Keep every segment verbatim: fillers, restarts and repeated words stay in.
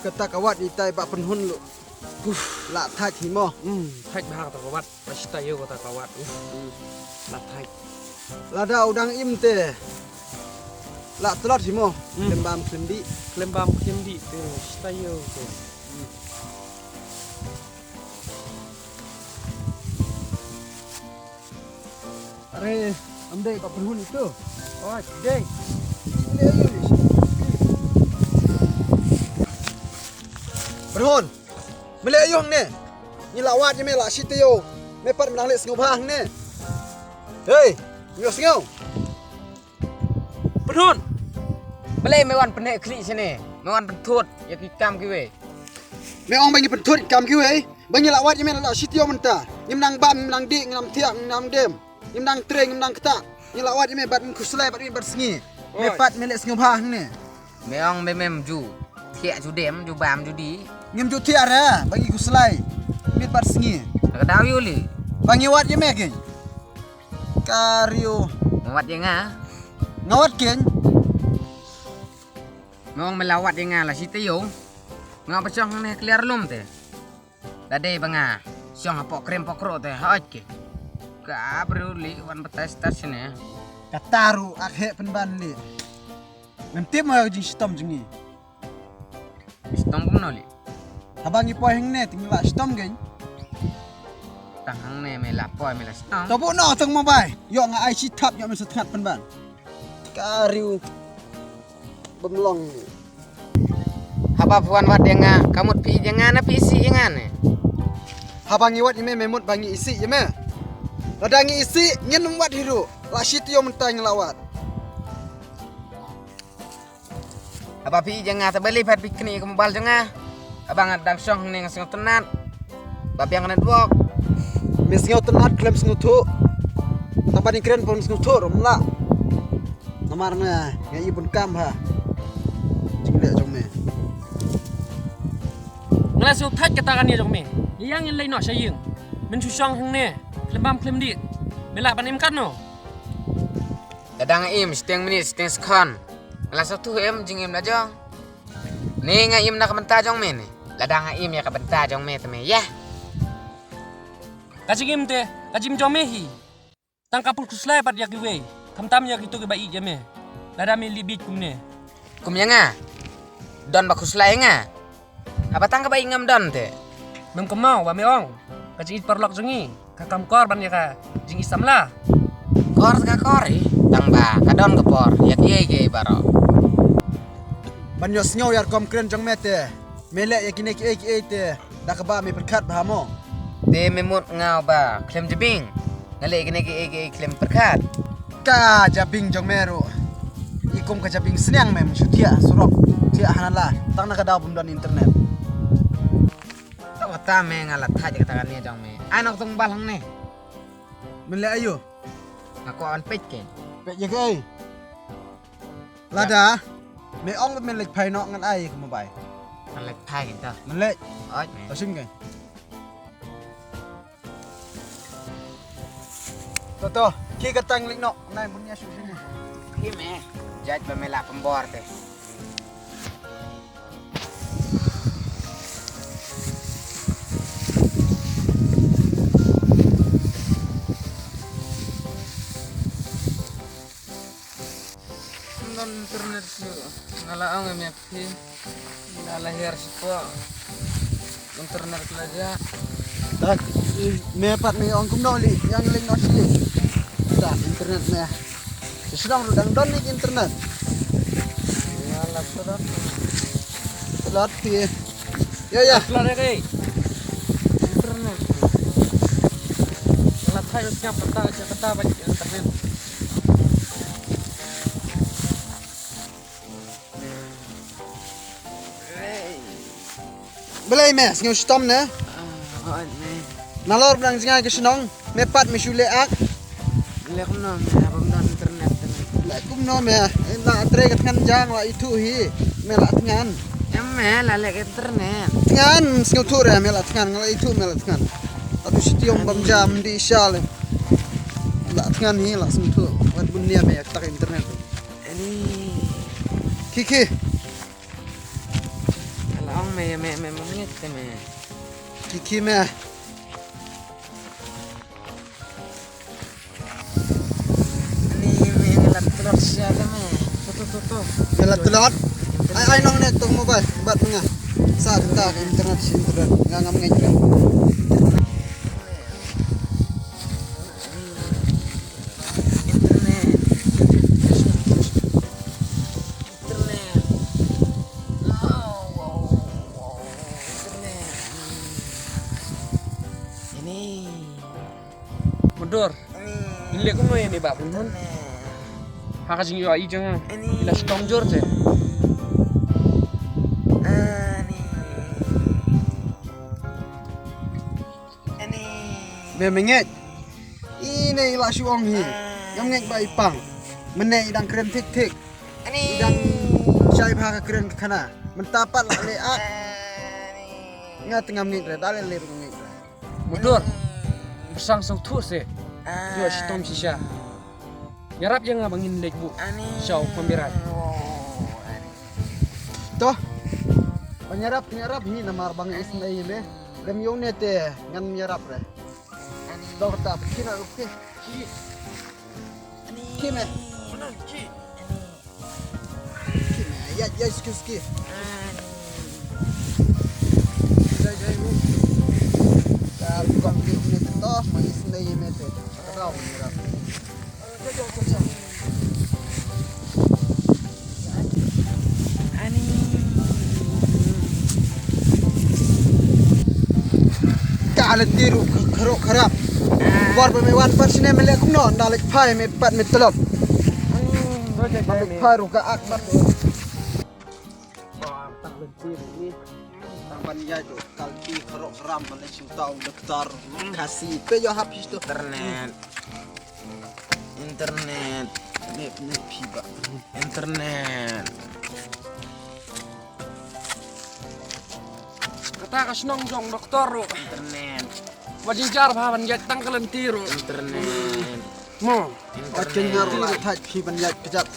Kata ka wat itai ba pynhun lu. Uf, la thait hi mo. Hmm, thait bha kata ka wat. Ba shi taïew kata ka wat. Uf. Hmm. La thait. Lada u dang im te. La tlot hi mo. Hmm. Khlem bam khlem dih. Khlem bam khlem dih te shi taïew te. Hmm. Are, am dei ka pynhun itu. Oh, dei. Pynhun. Me leh aïu hangne? Ngi la wad ïa me la shi taïew. Me pat me nang leh sngewbha hangne. Hei, ngi sngew. Pynhun. Balei me wan pyneh khlieh shane? Me wan pynthut ïa ki kam kiwei. Me ong ba ngi pynthut ïa ki kam kiwei. Ba ngi la wad ïa me la shi taïew mynta. Ngim nang bam, ngim nang dih, ngim nang thiah, ngim nang dem. Ngim nang trei, ngim nang ktah. Ngi la wad ïa me bad ngi khuslai bad ngi bad sngi. Me pat me leh sngewbha hangne. Me ong me mem ju thiah ju dem ju bam ju dih. Ngim ju thiah re, ba ngi khuslai. Miet bad sngi. Ka daw ïu li. Ba ngi wad ïa me keiñ. Ka riu. Me wad ïa nga. Nga wad keiñ. Me ong me la wad ïa nga la shi taïew. Nga ba shong hangne clear lum te. Da dei ba nga shong hapoh krem poh kro te hoi ke. Ka briew li wan batai star shane. Kata ruh ak heh pynban li. Mem tip mo ka jingshitom jong ngi. Shitom kumno li? Haba ngi poi hangne te ngi la shitom keiñ. Tang hangne me la poi me la shitom. To buh noh tang mobile. Ïoh nga ai shi thap ïoh me sa tngat pynban. Ka riu bym long. Haba phi wan wad ïa nga ka mut phi ïeit ïa nga ne phi isih ïa nga ne? Haba ngi wad ïa me me mut ba ngi isih ïa me. Lada ngi isih ngin ym wad hi ruh. La shi taïew mynta ngi la wad. Haba phi ïeit ïa nga te balei pat phi knieh ïa ka mobile jong nga. Haba nga dang shong hangne nga sngewtynnat. Ba biang ka network. Me sngewtynnat khlem sngewthuh. Tang ba ïa kren pun sngewthuh ruh ym lah. Namar me nga i bun kam ha. Jingleh jong me. Nga la sngewthait kata kane jong me. Ïa ngin leit noh sha ïing. Men shu shong hangne. Khlem bam khlem dih. Me lah ban im katno? Lada nga im shiteng minit shiteng second. Nga la sngewthuh em jingim la jong. Ne nga im na ka bynta jong me ne. Lada nga im ïa ka bynta jong me te me ïa. Ka jingim te ka jingim jong me hi. Tang ka pul khuslai pat ïa kiwei. Khamtam ïa kito kiba ïeit ïa me. Lada me leh beit kumne. Kum ïa nga. Don ba khuslai ïa nga. Haba tang kaba ïeit ngam don te. Mem kynmaw ba me ong ka jingïeit paralok jong ngi ka kam kor ban ïa ka jingïeit samla. Kor ka kor i tang ba ka don ka por ïa kiei kiei baroh. Ban ïohsngew ïa rukom kren jong me te. Me leh ïa kine kiei kiei te da kaba me pyrkhat bha mo. Te me mut nga ba khlem jabieng. Nga leh ïa kine kiei kiei khlem pyrkhat. Ka jabieng jong me ruh. I kum ka jabieng sniang me, me shu thiah surok, thiah ha nala. Tang na ka daw bym don internet. Tang kata me nga la thait kata kane jong me. Ai nok tong bal hangne. Men leh aïu? Nga kwah ban peit ke. Peit ïa kaei? Lada me ong ba men leit phai noh ngan ai ka mobile. Ngan leit phai ke ta. Men leit. Oi me. Ta shim ke. To to, ki ka tang lik nok, nai bun ïa shu sini. Ki me, jait ba me la pembor te. Don internet shu, nga la ong em ïa phi. Nga la hiar shuwa. Internet ka la jah. Dak, me pat me ong kumno li, ïa ngi leit noh sha ïing. Dak, internet me. Shu sdang ruh dang don ïa internet. Nga la sdang. Lat phi. Ïa, ïa. Lat ïa ki. Internet. Nga la thait sngap kata, kata ba internet. Balei me sngew shitom ne? Ah, hooid me. Nalor ba dang jngai ka shnong me pat me shu leh ak. Leh kumno me, bym don internet te me. Leh kumno me, la trei ka thngan ja nga la ithuh hi. Me la thngan. Em me, la leh ka internet. Thngan, sngewthuh re me la thngan, nga la ithuh me la thngan. Atu shitiong bam jam di sha le. La thngan hi la sngewthuh. Wat bun nia me ïa kata ka internet. Ani. Ki ki. Ka la ong Me, me, me, me, me, me. Ki, ki, me. Ani, me, nga la tlot sha da me. To, to, to, to. Me la tlot? Ai, ai, nong ne tong mobile. Bat nga. Sa ta internet, internet. Nga ngam ngeit re. Internet. Internet. Wow, wow, wow. Internet. Ini. Mudur. Ini. Ini lek kumno ini, Bah Bun? Internet. Ha ka jingïohi jong nga. Ini. Ila shitom jur te. Ini. Ini. Me, me ngeit. Ine i la shu ong hi. Ngam ngeit ba i pang. Mynne i dang kren thik thik. I dang shai bha ka kren ka khana. Mynta pat la leh ak. Nga te ngam ngeit re, da leh leh ruh ngam ngeit re. Mudur. Bsang sngewthuh se. Ïoh shitom shisha. Ïarap ïa nga ba ngin leit buh sha u Kombirai. To. Ban ïarap, ïarap hi namar ba nga isynei ïa me. Lem ïa une te ngan ïarap re. Dok ta, phi na ruh phi. Ki me. Ki me. Ya, ya, ski, ski. Jai, jai, mu. Ka buka phi une te to, ma isynei ïa me te. Ka dau ni ra. Ani. Ka lynti ruh kharok kharap. Bor ba me wan pat shane me leh kumno, nda leit phai me pat me tlot. Ani. Ba me phai ruh ka ak pat. Ba ka lynti ruh ni. Tang ban ïaid ruh ka lynti kharok kharam ban leit shu tau doktor Khasi. Pe ïoh hap history. Internet. Internet. Mep, mep, phi ba. Internet. Kata ka shnong jong doktor ruh. Internet. Wat jynjar bha ban ïaid tang ka lynti ruh. Internet. Mo. Internet. Wat jynjar ruh la thait phi ban ïaid kjat.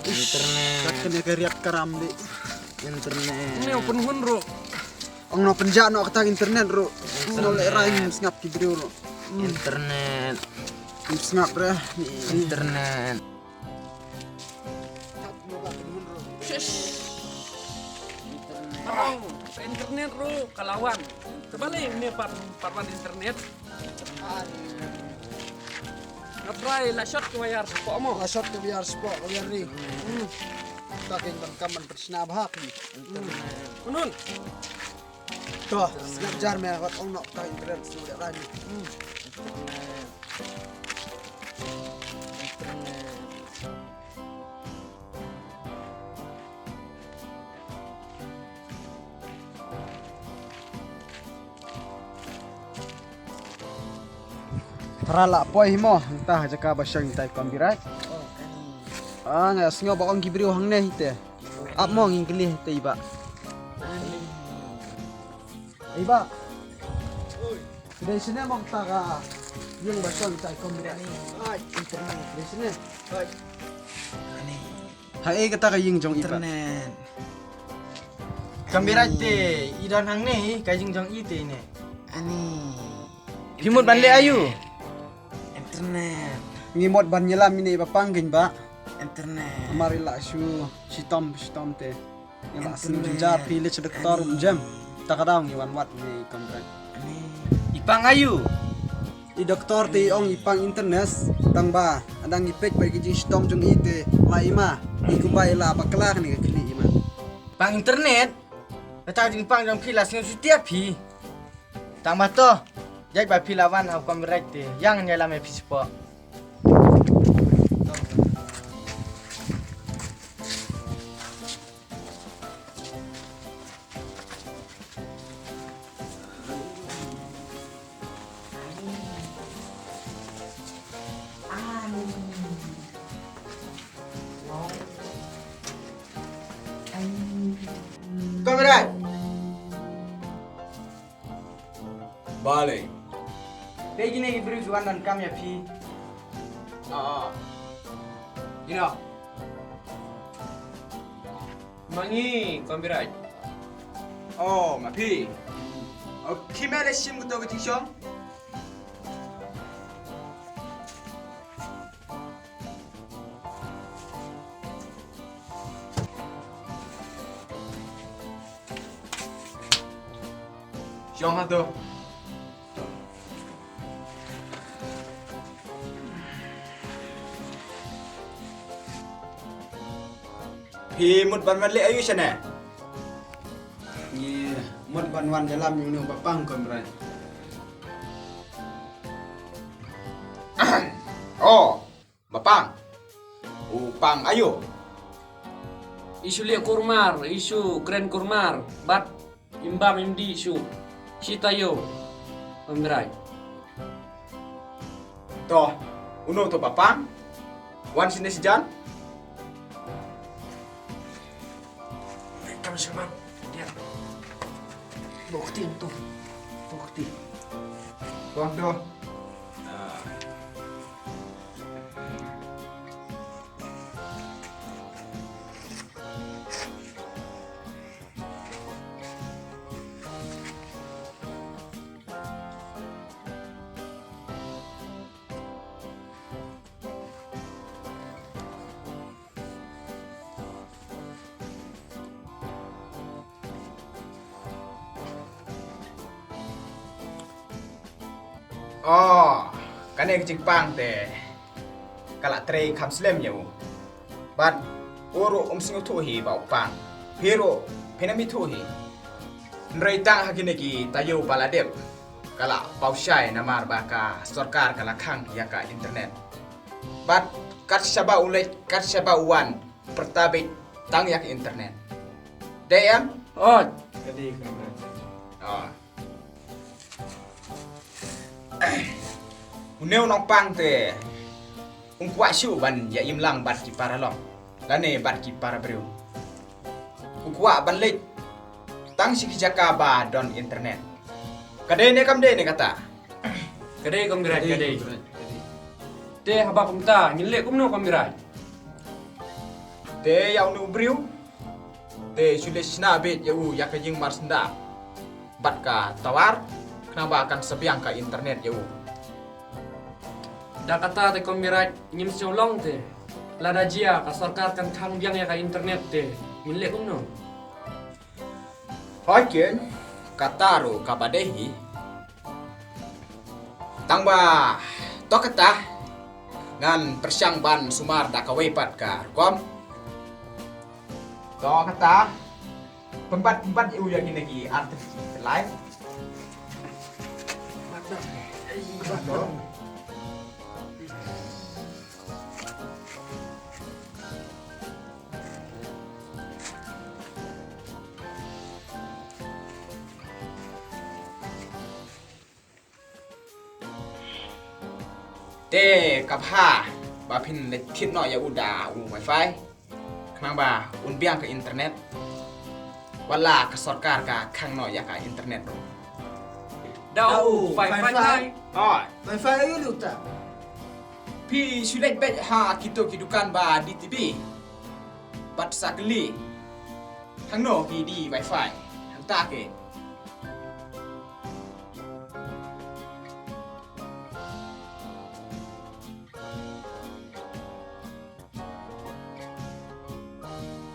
Internet. Kat kane ka riat ka ram di. Internet. Ni pynhun ruh. Ong no pynjah noh kata internet ruh. Internet. No leh rai ngim sngap ki briew ruh. Hmm. Internet. Ngim sngap re. Internet. Shush. Internet. Internet ruh ka la wan. Kaba lei ne pat, pat wan internet. Nga try la shot ka wire spok mo. La shot ka wire spok, wire ring. Hmm. Ta ken ban kam ban pyrshna bha ki. Internet. Kunun. To, sngap jar me wat ong nok ta internet sngap jar me. Hmm. Internet. Internet. Tara la poi hi mo, nta ha jaka ba shong tai Kombirai. Ah, nga sngew ba ong ki briew hangne hi te. Ap mo ngin kylli hi te i ba. Ai ba. Dei shane mo ta ka ïing ba shong tai Kombirai. Ai, internet. Dei shane. Ai. Ani. Ha ei kata ka ïing jong i ba. Internet. Kombirai te i don hangne ka ïing jong i te ne. Ani. Phi mut ban leh aïu? Internet. Ngi mut ban ïalam ine i ba pang kein ba. Internet. Amar i la shu shitom shitom te. Ngi la sngewjynjar phi leit sha doktor um jem. Ta ka daw ngi wan wad ngi Kombirai. I pang aïu? I doktor te i ong i pang internet tang ba hadang i peit ba ki jingshitom jong i te la i ma i kumba i la bakla kane ka khlieh i ma. Pang internet? Kata ka jingpang jong phi la sngewsih tiap phi. Tang ba to, ïaid ba phi la wan ha u Kombirai te, ïa ngan ïalam ïa phi shapoh. Kombirai. Balei? Peit kine ki briew ki wan donkam ïa phi. Ah, ah. Kino? Ma ngi, Kombirai. Oh, ma phi. Oh, khie me leit shim kato ka jingshong. Shong hato. Phi mut ban wan leh aïu shane? Ngi mut ban wan ïalam ïa une u Bapang, Komrai. Oh, Bapang. U Pang aïu? I shu leh kurmar, i shu kren kurmar bad im bam im dih shuh. Shi taïew, Komrai. To, uno to Bapang. Wan shane shijan. Kam shaman. Dia. Bukti tu. Bukti. Wan to. Oh, kane ka jingpang te ka la trei kham slem ïa u. Bad u ruh um sngewthuh hi ba u pang. Phi ruh phin ym ithuh hi. Hynrei tang ha kine ki taïew ba la dep ka la paw shai namar ba ka sorkar ka la khang ïa ka internet. Bad kat shaba u leit kat shaba u wan pyrta beit tang ïa ka internet. Dei em? Oi. Ka dei ka. Ah. Une u nongpang te um kwah shuh ban ïa im lang bad ki paralok lane bad ki para briew. U kwah ban leit tang shi ki jaka ba don internet. Ka dei ne kam dei ne kata? Ka dei, Komrai, ka dei. Te haba kumta ngin leh kumno, Komrai? Te ïa une u briew te shu leit shna beit ïa u ïa ka ïing marsyndah bad ka tower, khnang ba kan sa biang ka internet ïa u. Da kata te, Komrai, ngim sngewlong te. Lada jia ka sorkar kan khang biang ïa ka internet te ngin leh kumno? Hooid, kata ruh kaba dei hi. Tang ba to kata ngan pyrshang ban sumar da kawei pat ka rukom. To kata, pynbat pynbat ïa u ïa kine ki artist lai. Te ka bha ba phin leit thied noh ïa u da u wifi, khnang ba un biang ka internet. Wat la ka sorkar ka khang noh ïa ka internet ruh. Da u wifi. Oi. Wifi aïu leh uta? Phi shu leit beit ha kito ki dukan ba D T B bad sa kylli hangno ki die wifi. Hangta ki